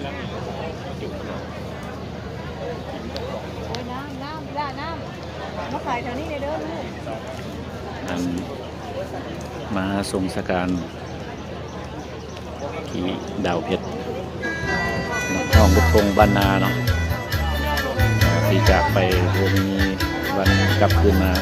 ໂອ້ຍ ນ້ຳ ນ້ຳ ອີ່ຫຼ້າ ນ້ຳ ມາຂາຍແຖວນີ້ແດ່ເດີລູກ. ອັນ ມາສົ່ງສະການ ທີ່ດາວເພັດ ນ້ອງບຸດພົງ ບ້ານນາເນາະ ທີ່ຈາກໄປບໍ່ມີວັນກັບຄືນມາ.